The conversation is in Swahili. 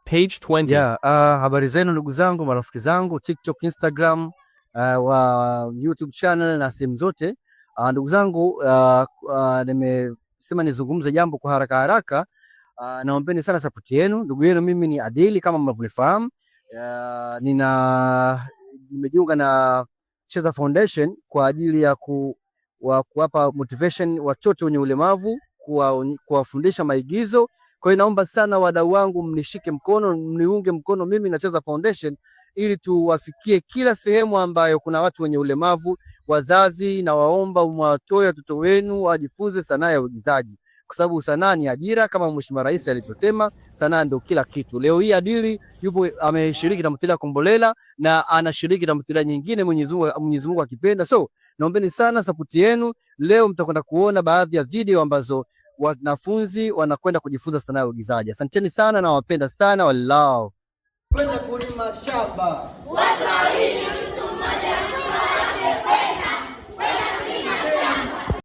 Page 20. Yeah, habari zenu ndugu zangu, marafiki zangu TikTok, Instagram, wa YouTube channel na sehemu zote. Ndugu zangu, nimesema nizungumze jambo kwa haraka haraka. Naombeni sana support yenu. Ndugu yenu mimi ni Adili kama mnavyonifahamu. Nina nimejiunga na Cheza Foundation kwa ajili ya kuwapa motivation watoto wenye ulemavu, kuwafundisha maigizo. Kwa hiyo naomba sana wadau wangu mnishike mkono, mniunge mkono mimi na Cheza Foundation ili tuwafikie kila sehemu ambayo kuna watu wenye ulemavu. Wazazi, nawaomba mwatoe watoto wenu wajifunze sanaa ya uigizaji, kwa sababu sanaa ni ajira kama Mheshimiwa Rais alivyosema, sanaa ndio kila kitu. Leo hii Adili yupo ameshiriki tamthilia Kombolela na anashiriki tamthilia nyingine, Mwenyezi Mungu akipenda. So naombeni sana support yenu. Leo mtakwenda kuona baadhi ya video ambazo wanafunzi wanakwenda kujifunza sanaa ya uigizaji. Asanteni sana na wapenda sana, walao Kwenda kulima shamba. Watu wawili.